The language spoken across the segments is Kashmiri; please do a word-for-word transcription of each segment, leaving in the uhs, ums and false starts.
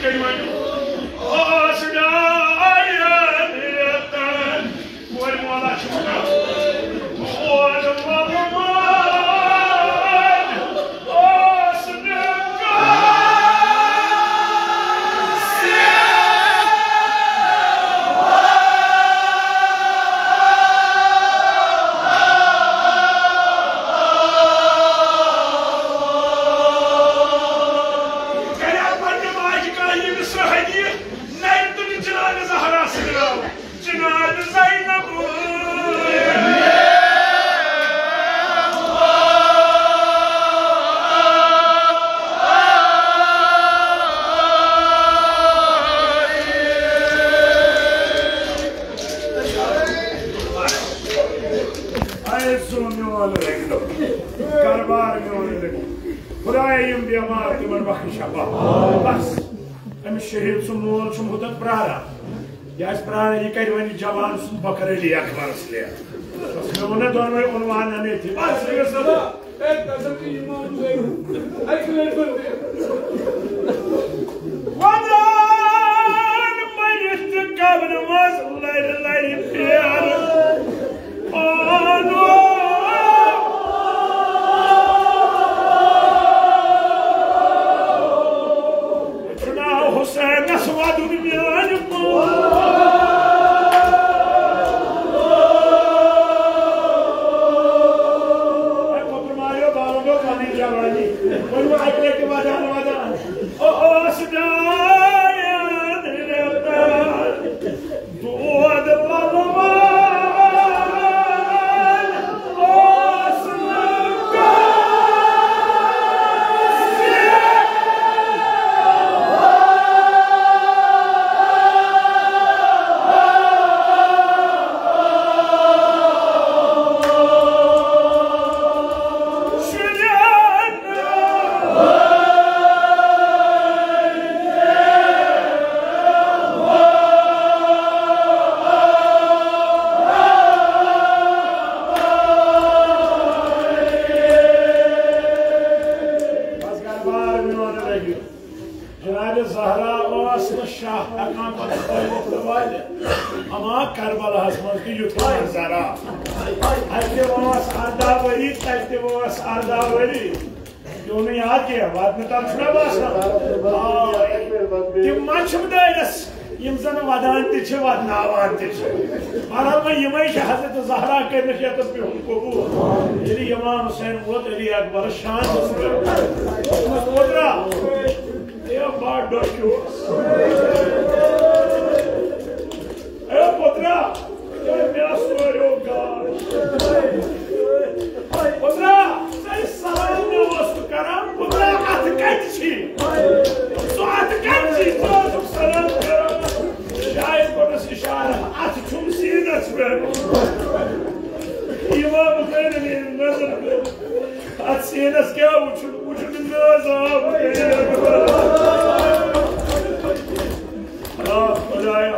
کٔرۍ وۄنۍ آس ڈاین ریتن، کورِ مولا چھُ وَنان، کورِ مولا آس نہٕ کٲنٛسہِ۔ کَرِ پننہِ ماجہِ کانٛہہ ییٚمِس سۭتۍ یہِ نَرِ تُلہِ جناب زہرا سۭتۍ راو، جناب زینب۔ اے سون میون رٔنٛگۍ، گرٕ بار میون رٔنٛگۍ۔ خدایا، یِم بیمار تِمن بخش شفا۔ بس، أمِس شہید سُنٛد مول چھُم ہُتتھ پراران۔ یہِ آسہِ پراران، یہِ کرِ وۄنۍ جوان سُنٛد بکر علی اکبرس لیکھ۔ بس، مےٚ ووٚن نا دۄنوَے عنوان اَنے تہِ۔ بس، یہِ گژھِ نہٕ۔ ودان میت قبر منٛز لرِ لرِ پھیرٕ۔ پانو۔ چھُ ناو حسینس ودُن میانہِ مول۔ اے پتر ماریو، باوَن گوٚو پنٕنۍ جوانی۔ وۄنۍ وۄنۍ اَکہِ لٹہِ ودان ودان۔ او، اوس ڈاین رٮ۪تن دود پلوان۔ اوس نہٕ کٲنٛسہِ۔ بس گرٕ بار میون لگیو۔ جناب زہرا ٲس نہٕ شاہ ہٮ۪کان پتہٕ تھٲوِتھ تہٕ وٲلِتھ۔ اما کربلاہس منٛز تہِ یُتھُے منظر آو۔ اتہِ تہِ وٲنٛس ارداہ ؤری، تتہِ تہِ وٲنٛس ارداہ ؤری۔ پیوٚو نہٕ یاد کینٛہہ، واتنہٕ تام چھُنہ باسان۔ آ، تِم ما چھِم دٲرِس، یِم زن ودان تہِ چھِ، ودناوان تہِ چھِ۔ بہرحال، وۄنۍ یِمے چھِ حضرت زہرا کٔرِتھ ییٚتٮ۪تھ بِہُن قبوٗل۔ ییٚلہِ امام حسین ووت علی اکبرس شان اوس کران۔ دوٚپمس، "اوترا، اے بڑ ڈۄکیو۔ اے پوترا، اے مےٚ سوریو گاش۔ پوترا، ژےٚ سلام مےٚ اوس کران، پوترا، اتھ کتہِ چھی؟ سُہ اتھ کتہِ چھی؟ ژٕ اوسُکھ سلام کران۔" شاید کوٚرنس اشارٕ، اتھ چھُم سیٖنس پٮ۪ٹھ۔ امام حسینن ییٚلہِ نظر کٔر، اتھ سیٖنس کیٛاہ وُچھُن؟ وُچھُن نہٕ حظ آو۔ آ، خدایا،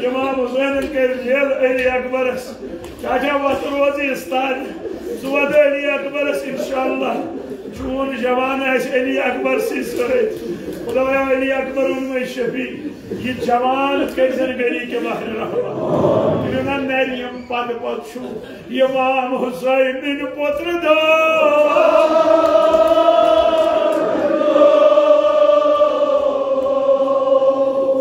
امام حسینن کٔرۍ ییٚلہِ علی اکبرس، چاچا، وۄتھ روزِ استاد، ژٕ وَدٕ علی اکبرس، انشاءاللہ چون جوان آسہِ علی اکبر سٕے سۭتۍ۔ خدایا، علی اکبر اوٚنمَے شفیع، یہِ جوان کٔرۍ زن گری کے بحر رحمت۔ یِمن نرِ یِم پتہٕ پتہٕ چھُ امام حسین نِنہِ پوترٕ دار۔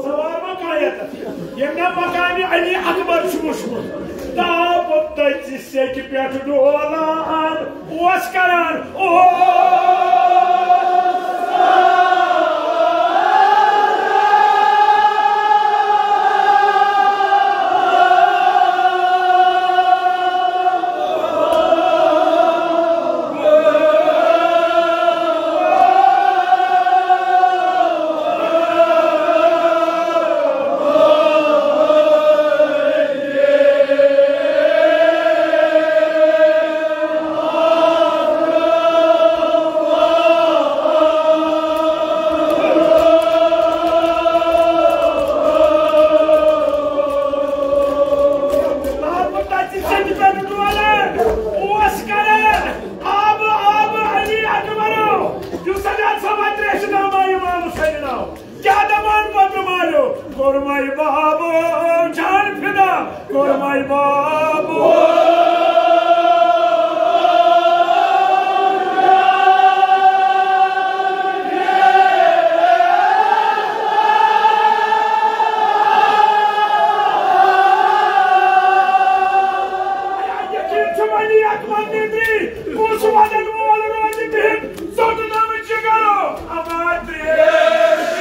سوال ما کانٛہہ ییٚتٮ۪تھ؟ ییٚمۍ مےٚ مقامِ علی اکبر چھُ وُچھمُت، تاپہٕ تٔژِ سیٚکہِ پٮ۪ٹھ ڈولان اوس کران۔ او قرمائی بابو جان فدا، قرمائی بابو۔ یقین چھُ ولی اکبر نیبری، کُس وَنَن وول روزِ بِہِتھ، ژوٚٹ نمہٕ جِگرو، اما تریش۔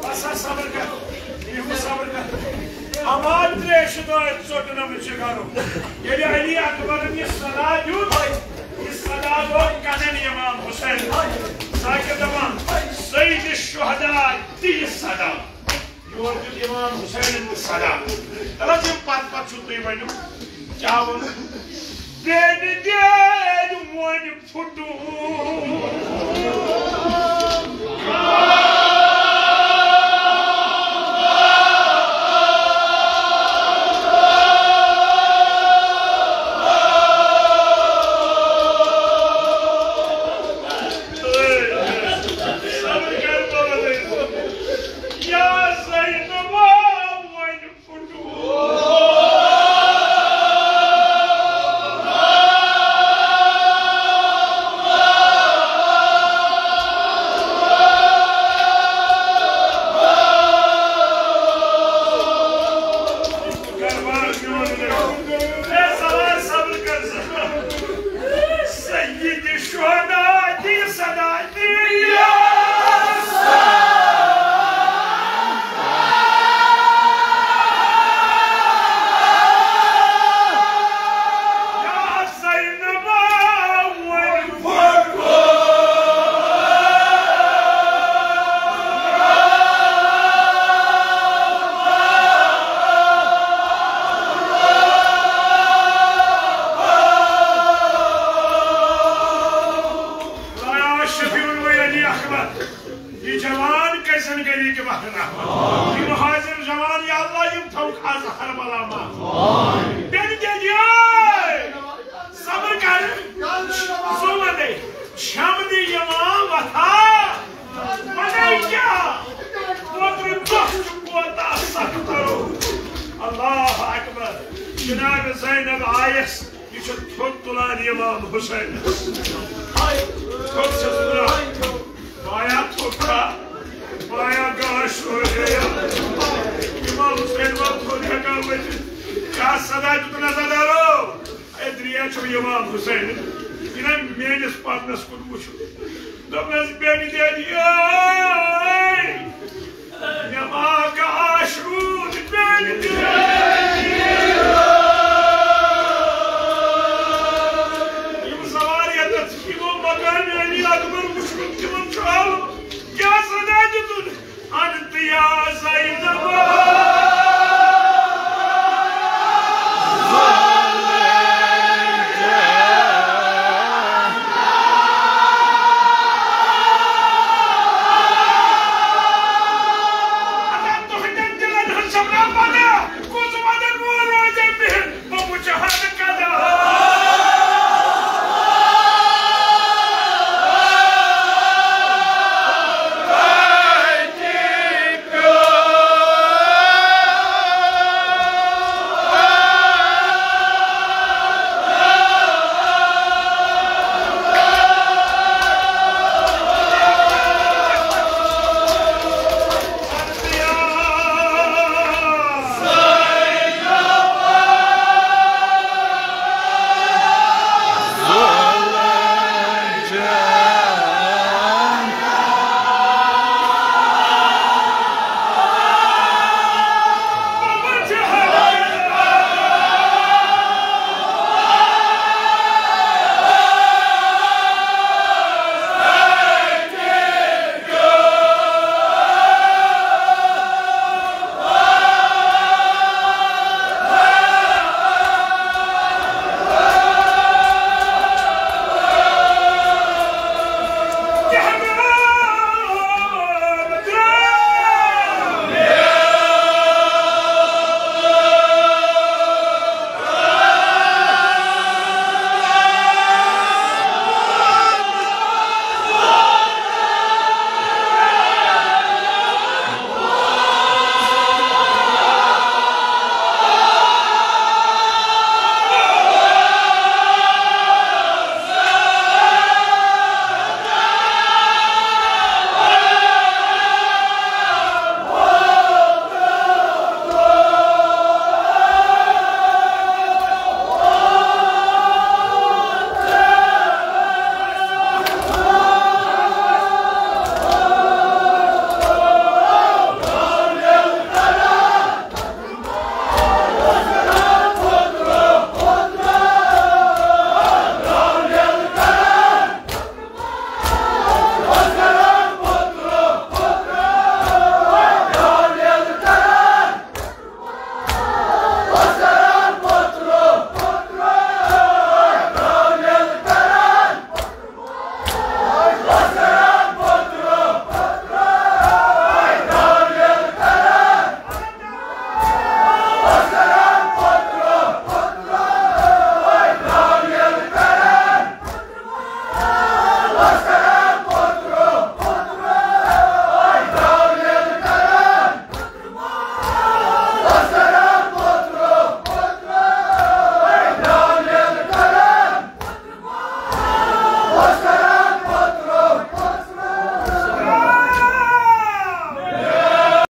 بس حظ، صبر کر، بِہِو صبر کر۔ اما تریشہِ دٲدۍ ژوٚٹ نمہٕ جِگرو۔ ییٚلہِ علی اکبرن یہِ صدا دیُت، یہِ صدا لوٚگ کنن امام حسین۔ سُہ کیٛاہ دپان، سید الشہداء دِ یہِ صدا۔ یور دیُت امام حسینن تہِ صدا۔ تلہ حظ، یِم پتہٕ پتہٕ چھِو تُہۍ ؤنِو، کیٛاہ ووٚنُکھ؟ بیٚنہِ دید وۄنۍ پھُٹُن۔ یا زینبا، وۄنۍ سید شہدا دی صدا دی۔ یا زینب، وۄنۍ پھوٚٹو۔ خدایا، شفیع الولی علی اکبر۔ یہِ جوان کٔرۍ زن غریق بحرا۔ یِم حٲضِر جوان، یا اللہ، یِم تھاوُکھ از حربلا منٛز۔ بیٚنہِ دٮ۪دیے، صبر کر۔ زُوَنے، چھَم نہٕ یِوان وۄتھا۔ وَنے کیٛاہ؟ اوترٕ دۄہ چھُ کوتاہ سخت کرو۔ اللہ اکبر۔ جناب زینب آیس۔ یہِ چھُ تھوٚد تُلان امام حسینس۔ تھوٚد چھَس تُلان۔ بایا تھوٚد چھا؟ بایا گاش روزے۔ امام حسین ما تھوٚد ہٮ۪کان ؤتھِتھ؟ کیٛاہ صدا دیُتُن عزادارو؟ اے دریا چھُ امام حسین۔ یہِ نہ میٲنِس پرنس کُن وٕچھُن۔ دوٚپنس، بیٚنہِ دٮ۪دیے، مےٚ ما گاش روٗد بیٚنہِ دٮ۪دیے۔ یِم سوارِ ییٚتٮ۪تھ، یِمو مکان یا زینب۔